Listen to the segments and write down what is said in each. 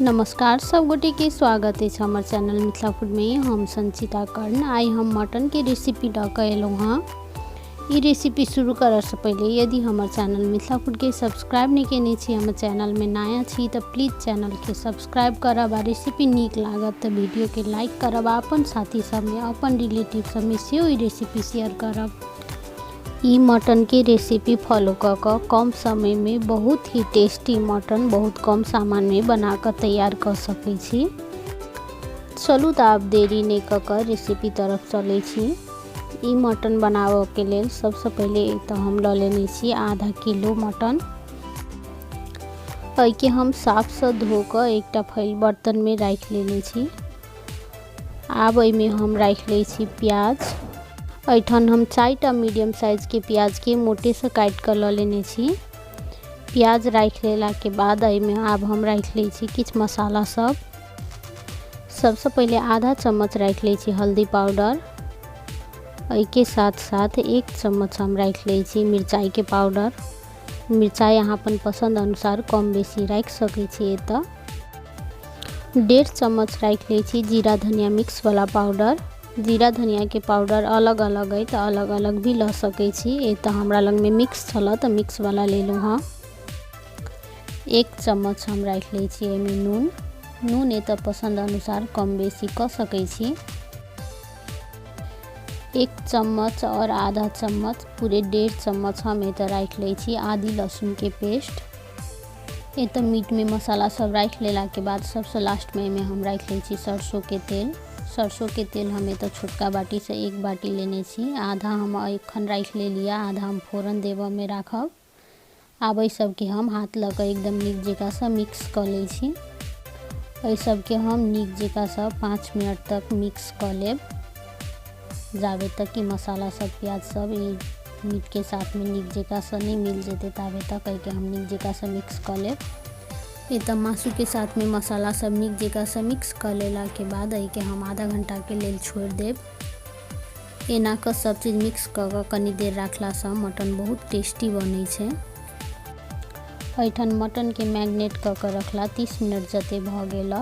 नमस्कार सब गोटे के स्वागत अछि हमर चैनल मिथिला फूड में। हम संचिता कर्ण। आइ हम मटन के रेसिपी लऽ कऽ एलहुँ हँ। ई रेसिपी शुरू करऽसँ पहिले यदि हमर चैनल मिथिला फूड के सब्सक्राइब नहि केने छी, हमर चैनल में नया छी, तऽ प्लीज चैनल के सब्सक्राइब करब आ रेसिपी नीक लागत तऽ वीडियो के लाइक करब आ अपन साथी सबमे, अपन रिलेटिव सबमे सेहो ई रेसिपी शेयर करब। ई मटनके रेसिपी फॉलो कऽ कऽ कम समयमे बहुत ही टेस्टी मटन बहुत कम सामानमे बना कऽ तैयार कऽ सकै छी। चलू तऽ आब देरी नहि कऽ कऽ रेसिपी तरफ चलै छी। ई मटन बनाबऽके लेल सबसँ पहिले तऽ हम लऽ लेने छी आधा किलो मटन। एहिके हम साफसँ धो कऽ एकटा फैल बर्तनमे राखि लेने छी। आब एहिमे हम राखि लै छी प्याज। एहिठाम हम 4टा मीडियम साइजके प्याजके मोटेसँ काटि कऽ लऽ लेने छी। प्याज राखि लेलाके बाद एहिमे आब हम राखि लै छी किछु मसाला सब। सबसँ पहिले आधा चम्मच राखि लै छी हल्दी पाउडर। एहिके साथ साथ 1 चम्मच हम राखि लै छी मिरचाइके पाउडर। मिरचाइ अहाँ अपन पसन्द अनुसार कम बेसी राखि सकै छी। एतऽ 1.5 चम्मच राखि लै छी जीरा धनिया मिक्स वाला पाउडर। जीरा धनिया के पाउडर अलग अलग अइ तऽ अलग अलग भी लऽ सकै छी। एतऽ हमरा लगमे मिक्स छलऽ तऽ मिक्स वाला लेलहुँ हँ। 1 चम्मच हम राखि लै छी एहिमे नून। नून एतऽ पसन्द अनुसार कम बेसी कऽ सकै छी। 1 चम्मच और आधा चम्मच पूरे 1.5 चम्मच हम एतऽ राखि लै छी आदि लहसुनके पेस्ट। एतऽ मीटमे मसाला सब राखि लेलाके बाद सबसँ लास्टमे एहिमे हम राखि लै छी सरसोके तेल। सरसोके तेल हम एतऽ छोटका बाटीसँ 1 बाटी लेने छी। आधा हम एखन राखि लेलियै, आधा हम फोरन देबऽमे राखब। आब एहि सबके हम हाथ लऽ कऽ एकदम नीक जकाँसँ मिक्स कऽ लै छी। एहि सबके हम नीक जकाँसँ 5 मिनट तक मिक्स कऽ लेब, जाबे तक कि मसाला सब प्याज सब ई मीटके साथमे नीक जकाँसँ नहि मिल जेतै ताबे तक एहिके हम नीक जकाँसँ मिक्स कऽ लेब। एतऽ मासुके साथमे मसाला सब नीक जकाँसँ मिक्स कऽ लेलाके बाद एहिके हम आधा घंटाके लेल छोड़ि देब। एना कऽ सब चीज मिक्स कऽ कऽ कनी देर राखलासँ मटन बहुत टेस्टी बनै छै। एहिठाम मटनके मैरिनेट कऽ कऽ रखला 30 मिनट जते भऽ गेल,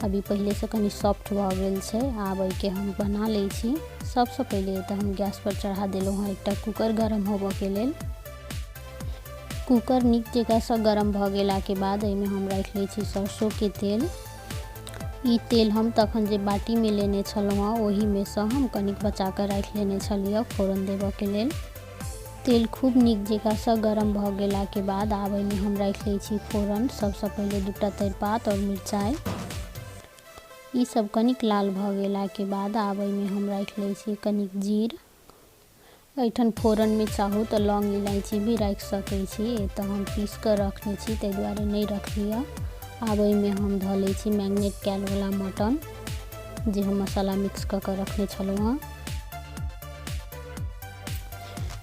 अभी पहिलेसँ कनी सॉफ्ट भऽ गेल छै। आब एहिके हम बना लै छी। सबसँ पहिले तऽ हम गैस पर चढ़ा देलहुँ हँ एकटा कुकर गरम होबऽके लेल। कुकर नीक जकाँसँ गरम भऽ गेलाके बाद एहिमे हम राखि लै छी सरसोके तेल। ई तेल हम तखन जे बाटीमे लेने छलहुँ हँ ओहिमे सँ हम कनिक बचा कऽ राखि लेने छलियै फोरन देबऽके लेल। तेल खूब नीक जकाँसँ गरम भऽ गेलाके बाद आब एहिमे हम राखि लै छी फोरन। सबसँ पहिले 2टा तेजपात आओर मिरचाइ, ई सब कनिक लाल भऽ गेलाके बाद आब एहिमे हम राखि लै छी कनिक जीर। एहिठाम फोरनमे चाहू तऽ लौंग इलायची भी राखि सकै छी। एतऽ हम पीस कऽ रखने छी ताहि दुआरे नहि रखलियै। आब एहिमे हम धऽ लै छी मैरिनेट कएलवला मटन जे हम मसाला मिक्स कऽ कऽ रखने छलहुँ हँ।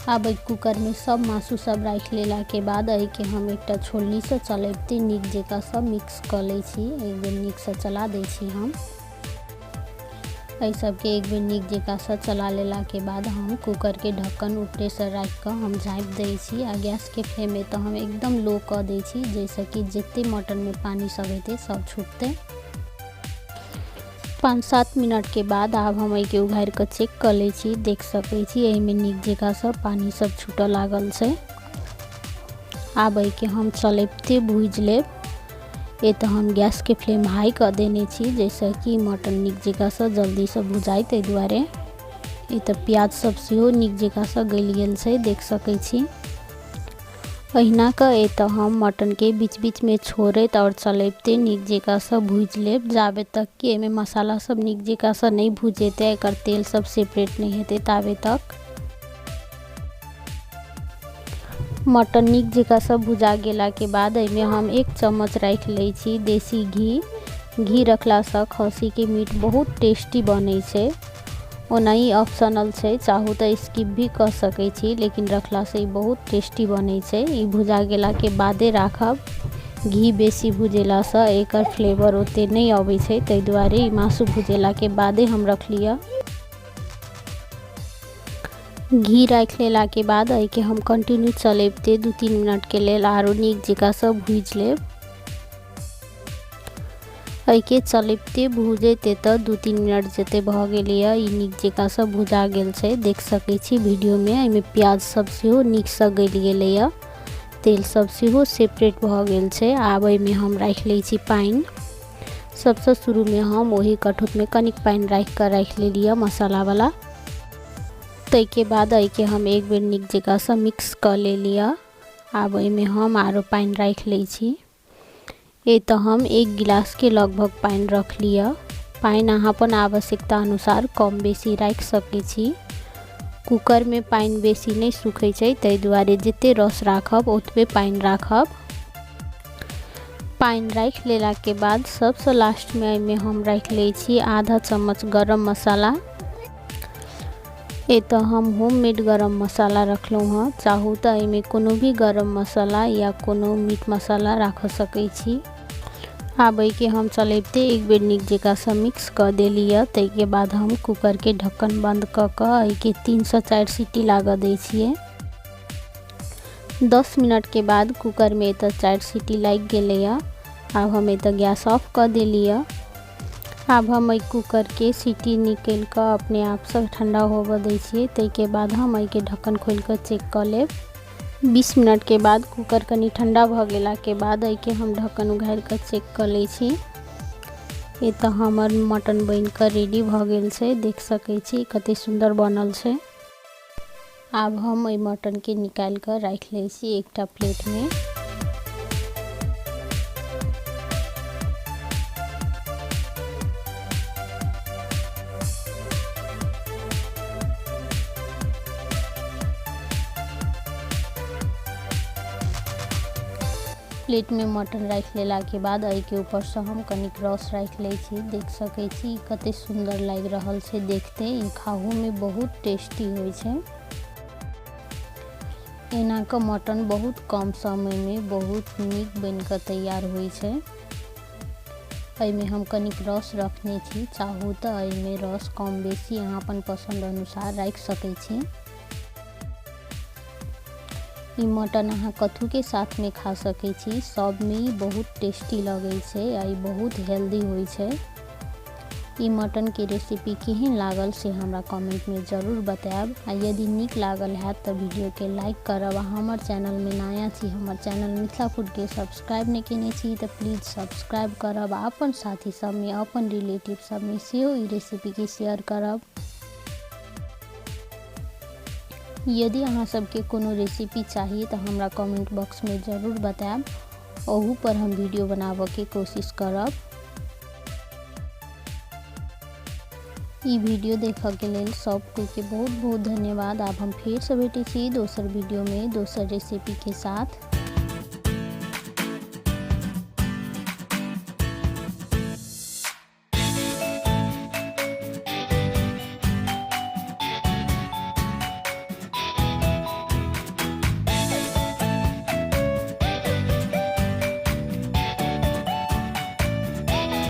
आब एहि कुकरमे सब मासु सब राखि लेलाके बाद एहिके हम एकटा छोलनीसँ चलबिते नीक जकाँसँ मिक्स कऽ लै छी। एक बेर नीकसँ चला दै छी हम। एहि सबके एक बेर नीक जकाँसँ चला लेलाके बाद हम कुकरके ढक्कन ऊपरेसँ राखि कऽ हम झाँपि दै छी आ गैसके फ्लेम एतऽ हम एकदम लो कऽ दै छी, जाहिसँ कि जते मटनमे पानि सब हेतै सब छुटतै। 5-7 मिनटके बाद आब हम एहिके उघारि कऽ चेक कऽ लै छी। देख सकै छी एहिमे नीक जकाँसँ पानि सब छूटऽ लागल छै। आब एहिके हम चलबिते भूजि लेब। एतऽ हम गैसके फ्लेम हाई कऽ देने छी, जाहिसँ कि मटन नीक जकाँसँ जल्दीसँ भुजाइ, ताहि दुआरे। एतऽ प्याज सब सेहो नीक जकाँसँ गलि गेल छै, देख सकै छी। अहिना कऽ एतऽ हम मटनके बीच बीचमे छोड़ैत आओर चलबिते नीक जकाँसँ भूजि लेब, जाबे तक कि एहिमे मसाला सब नीक जकाँसँ नहि भुजेतै, एकर तेल सब सेपरेट नहि हेतै ताबे तक। मटन नीक जकाँसँ भुजा गेलाके बाद एहिमे हम 1 चम्मच राखि लै छी देसी घी। घी रखलासँ खस्सीके मीट बहुत टेस्टी बनै छै। ओना ई ऑप्शनल छै, चाहू तऽ स्किप भी कऽ सकै छी, लेकिन रखलासँ ई बहुत टेस्टी बनै छै। ई भुजा गेलाके बादे राखब। घी बेसी भुजेलासँ एकर फ्लेवर ओते नहि अबै छै, ताहि दुआरे ई मासु भुजेलाके बादे हम रखलियै। घी राखि लेलाके बाद एहिके हम कंटिन्यू चलबिते 2-3 मिनटके लेल आरो नीक जकाँसँ भूजि लेब। एहिके चलबिते भुजैत एतऽ 2-3 मिनट जते भऽ गेलैए ई नीक जकाँसँ भुजा गेल छै। देख सकै छी वीडियोमे एहिमे प्याज सब सेहो नीकसँ गलि गेलैए, तेल सब सेहो सेपरेट भऽ गेल छै। आब एहिमे हम राखि लै छी पानि। सबसँ शुरूमे हम ओही कठौतमे कनिक पानि राखिकऽ राखि लेलियै मसालावला। ताहिके बाद एहिके हम एक बेर नीक जकाँसँ मिक्स कऽ लेलियै। आब एहिमे हम आरो पानि राखि लै छी। एतऽ हम 1 गिलासके लगभग पानि रखलियै। पानि अहाँ अपन आवश्यकता अनुसार कम बेसी राखि सकै छी। कुकरमे पानि बेसी नहि सुखै छै, ताहि दुआरे जते रस राखब ओतबे पानि राखब। पानि राखि लेलाके बाद सबसँ लास्टमे एहिमे हम राखि लै छी आधा चम्मच गरम मसाला। एतऽ हम होममेड गरम मसाला रखलहुँ हँ। चाहू तऽ एहिमे कोनो भी गरम मसाला या कोनो मीट मसाला राखि सकै छी। आब एहिके हम चलबिते एक बेर नीक जकाँसँ मिक्स कऽ देलियै। ताहिके बाद हम कुकरके ढक्कन बन्द कऽ कऽ एहिके 3 से 4 सीटी लागऽ दै छियै। 10 मिनटके बाद कुकरमे एतऽ 4 सीटी लागि गेलैए। आब हम एतऽ गैस ऑफ कऽ देलियै। आब हम एहि कुकरके सीटी निकलि कऽ अपने आपसँ ठण्डा होबऽ दै छियै। ताहिके बाद हम एहिके ढक्कन खोलि कऽ चेक कऽ लेब। 20 मिनटके बाद कुकर कनि ठण्डा भऽ गेलाके बाद एहिके हम ढक्कन उघारि कऽ चेक कऽ लै छी। एतऽ हमर मटन बनि कऽ रेडी भऽ गेल छै। देख सकै छी कते सुन्दर बनल छै। आब हम एहि मटनके निकालि कऽ राखि लै छी एकटा प्लेटमे। प्लेटमे मटन राखि लेलाके बाद एहिके ऊपरसँ हम कनिक रस राखि लै छी। देख सकै छी कते सुन्दर लागि रहल छै देखते। ई खाहूमे बहुत टेस्टी होइ छै। एना कऽ मटन बहुत कम समयमे बहुत नीक बनि कऽ तैयार होइ छै। एहिमे हम कनिक रस रखने छी। चाहू तऽ एहिमे रस कम बेसी अहाँ अपन पसन्द अनुसार राखि सकै छी। ई मटन अहाँ कथूके साथमे खा सकै छी। सबमे ई बहुत टेस्टी लगै छै आ ई बहुत हेल्दी होइ छै। ई मटनके रेसिपी केहन लागल से हमरा कमेंटमे जरूर बतायब आ यदि नीक लागल हैत तऽ वीडियोके लाइक करब आ हमर चैनलमे नया छी, हमर चैनल मिथिला फूडके सब्सक्राइब नहि केने छी तऽ प्लीज सब्सक्राइब करब आ अपन साथी सबमे, अपन रिलेटिव सबमे सेहो ई रेसिपीके शेयर करब। यदि अहाँ सबके कोनो रेसिपी चाही तऽ हमरा कमेंट बॉक्समे जरूर बतायब, ओहू पर हम वीडियो बनाबऽके कोशिश करब। ई वीडियो देखऽके लेल सब कोइके बहुत बहुत धन्यवाद। आब हम फेरसँ भेटै छी दोसर वीडियोमे दोसर रेसिपीके साथ।